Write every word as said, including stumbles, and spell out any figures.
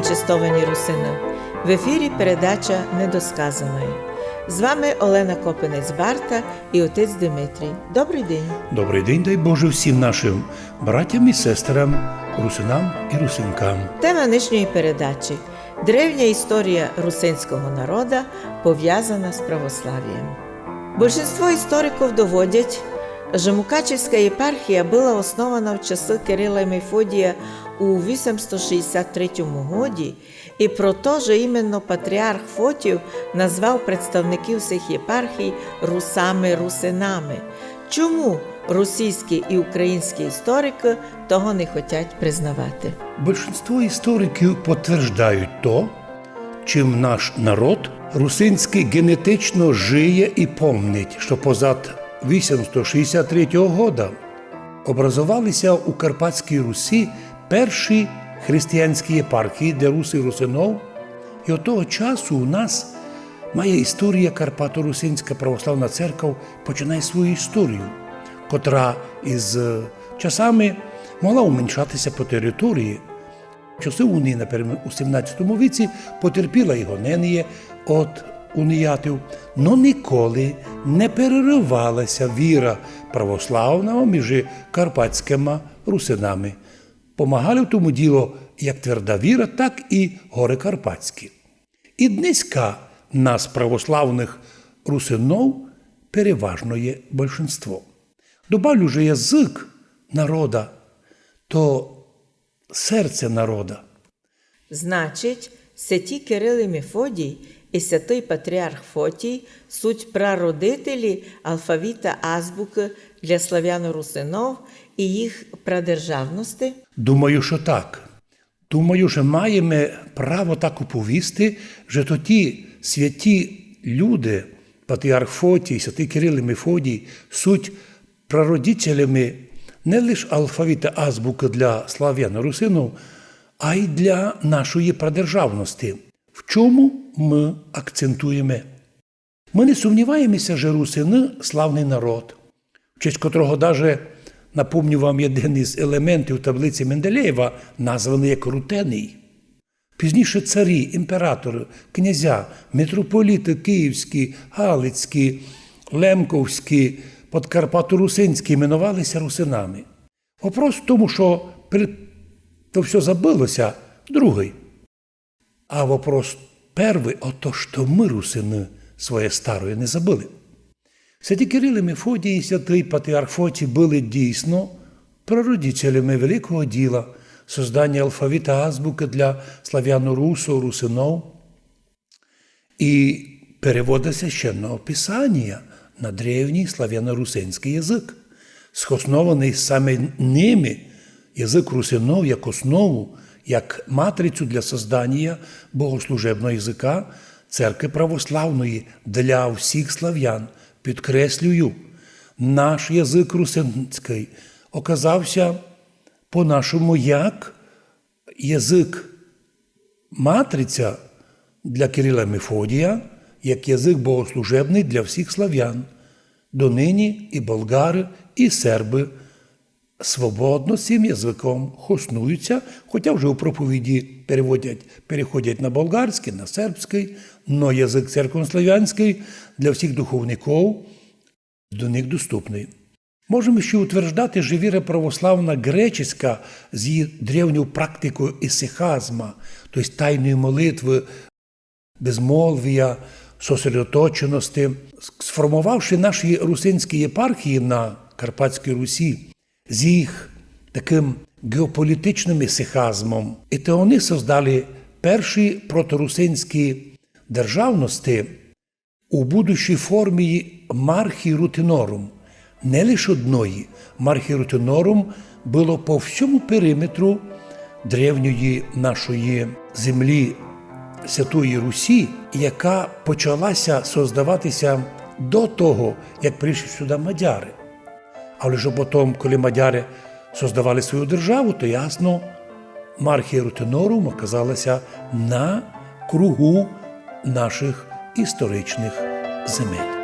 Честовані русины. В ефірі передача «Недосказаноє». З вами Олена Копинець-Барта і отець Димитрій. Добрый день. Добрый день, дай Боже всім нашым братям і сестрам, русинам і русинкам. Тема нынішньої передачі: древня історія русинського народа, пов'язана з православієм. Большинство істориків доводять, же Мукачевська єпархія была основана в часы Кирила і Мефодія у вісемсто шістдесят третьому годі, і про то, же іменно патріарх Фотій назвав представників сих єпархій русами-русинами. Чому російські і українські історикы того не хотять признавати? Большинство істориків потверждають то, чим наш народ русинськый генетично жиє і помнить, што позад вісемсто шістдесят третього года образовали ся у Карпатській Русі перші християнські єпархії для русів, русинов, і од того часу у нас має історія Карпаторусинська православна церква починає свою історію, котра із, е, часами могла уменьшати ся по території. В часы унії, наприклад, у сімнадцятому віці потерпіла і гоненіє од уніятів, но ніколи не переривала ся віра православна між карпатськыма русинами. Помагали в тому діло як тверда віра, так і горы карпатські. І днеська нас, православных русинов, переважноє большинство. Добавлю, же язык народа то серце народа. Значить, святі Кирил і Мефодій і святый патріарх Фотій суть прародителі алфавіта, азбукы для славяно-русинов і їх прадержавности? Думаю, што так. Думаю, же маєме право так уповісти, же то ті святі люди, патріарх Фотій, святый Кирил і Мефодій, суть прародителями не лиш алфавіта, азбукы для славяно-русинов, а й для нашої прадержавности. В чому мы акцентуєме? Мы не сумніваєме ся, же русины славный народ, в честь котрого даже, напомню вам, єден із елементів таблиці Менделєєва названый як рутеній. Пізніше царі, імператоры, князя, митрополіты київські, галицькі, лемковські, подкарпаторусинські іменовали ся русинами. Вопрос в тому, што пер-, то всьо забыло ся, другый. А вопрос первый, ото, што мы, русины, своє староє не забыли. Святі Кирил і Мефодій і святый патріарх Фотій были дійсно прародителями великого діла созданя алфавіта, азбукы для славяно-русов, русинов і перевода Священного Писанія на древній славяно-русинськый язык, схоснованый саме ними язык русинов як основу, як матрицю для созданія богослужебного языка Церкви православної для всіх славян. Підкреслюю, наш язык русинськый оказав ся по-нашому як язык матриця для Кирила і Мефодія, як язык богослужебный для всіх славян. Донині і болгары, і сербы свободно сим языком хоснуються, хотя вже у проповіді переводять, переходять на болгарськый, на сербськый, но язык церковнославянськый для всіх духовников до них доступный. Можеме ще утверждати, же віра православна греческа з її древньою практикою есихазма, то єсть тайної молитвы, безмолвія, сосредоточености, сформовавши наші русинські єпархії на Карпатській Русі з їх такым геополітичным есихазмом, і то они создали перші проторусинські державности у будущій формі Мархії Рутинорум. Не лише одної, Мархії Рутинорум было по всьому периметру древньої нашої землі Святої Русі, яка почала ся создавати ся до того, як прийшли сюды мадяры. Але вже потом, коли мадяры создавали свою державу, то ясно, Мархія Рутинорум оказала ся на кругу наших історичных земель.